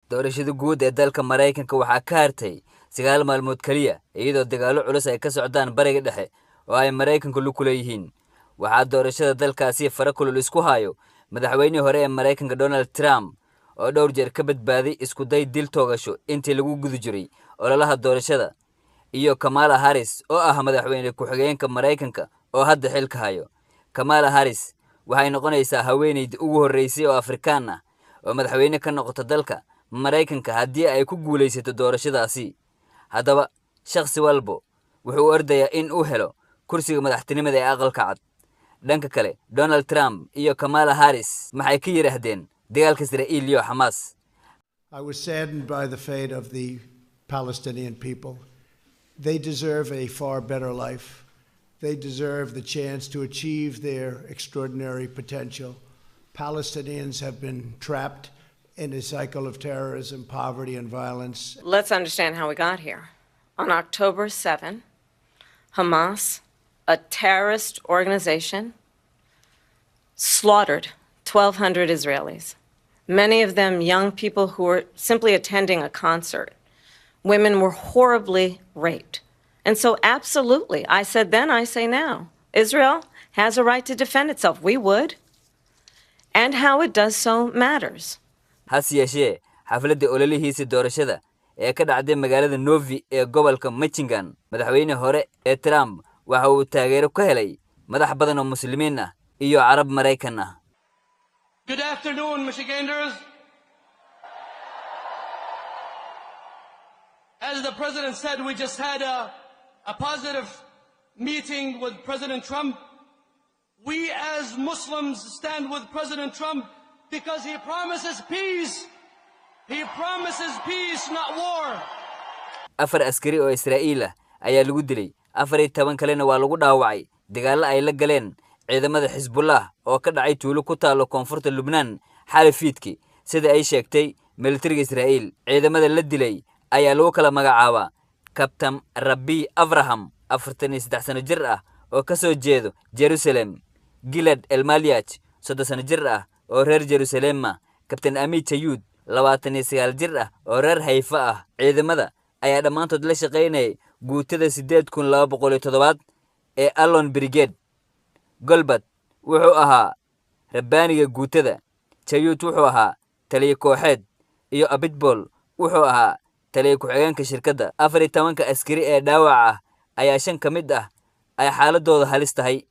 Doorashada guud ee dalka Maraykanka waxaa ka hartay 9 maalmood kaliya, iyadoo dagaallo culus ay ka socdaan Bariga Dhexe oo ay Maraykanku lug ku leeyihiin. Waxaa doorashada dalkaasi fara kulul isku hayo madaxweynihii hore ee Maraykanka Donald Trump, oo dhowr jeer ka badbaaday isku day dil toogasho intii lagu guda jiray ololaha doorashada, iyo Kamala Harris oo ah madaxweyne ku-xigeenka Maraykanka oo hadda xilka hayo. Kamala Harris waxay noqonaysaa haweeneydii ugu horreysay oo Afrikaan ah oo madaxweyne ka noqota dalka Maraykanka haddii ay ku guulaysato doorashadaasi. Haddaba shakhsi walbo wuxuu u ordayaa in uu helo kursiga madaxtinimada ee Aqalka Cad. Dhanka kale, Donald Trump iyo Kamala Harris maxay ka yidhaahdeen dagaalka Israa'iil iyo Xamaas? I was saddened by the fate of the Palestinian people. They deserve a far better life. They deserve the chance to achieve their extraordinary potential. Palestinians have been trapped in a cycle of terrorism, poverty, and violence. Let's understand how we got here. On October 7, Hamas, a terrorist organization, slaughtered 1,200 Israelis, many of them young people who were simply attending a concert. Women were horribly raped. And so, absolutely, I said then, I say now, Israel has a right to defend itself. We would. And how it does so matters. Hase yeeshee, xafladda ololihiisa doorashada ee ka dhacday magaalada Novi ee gobolka Michigan, madaxweyne hore ee Trump waxa uu taageero ka helay madax badan oo Muslimiin ah iyo Carab Maraykan ah. Good afternoon, Michiganders. As the president said, we just had a positive meeting with President Trump. We as Muslims stand with President Trump because he promises peace. He promises peace, not war. 4 askari oo Israa'iil ah ayaa lagu dilay, 14 kalena waa lagu dhaawacay dagaallo ay la galeen ciidamada Xisbullah oo ka dhacay tuulo ku taallo koonfurta Lubnaan xali fiidki, sida ay sheegtay militariga Israa'iil. Ciidamada la dilay ayaa lagu kala magacaabaa Kabtan Rabi Abraham, 43 sano jir ah oo ka soo jeedo Jerusalem, Gilad Elmaliach, 30 sano jir ah oo reer Jerusalem ah, Kabtan Ami Jayuud, 29 jir ah oo reer Hayfa ah. Ciidamada ayaa dhammaantood la shaqaynayay guutada 8207aad ee Alon Brigade. Golbad wuxuu ahaa rabbaaniga guutada, Jayuud wuxuu ahaa taliye kooxeed, iyo Abitbol wuxuu ahaa taliye ku-xigeenka shirkadda. 14-ka askari ee dhaawaca ah ayaa 5 ka mid ah ay xaaladooda halis tahay.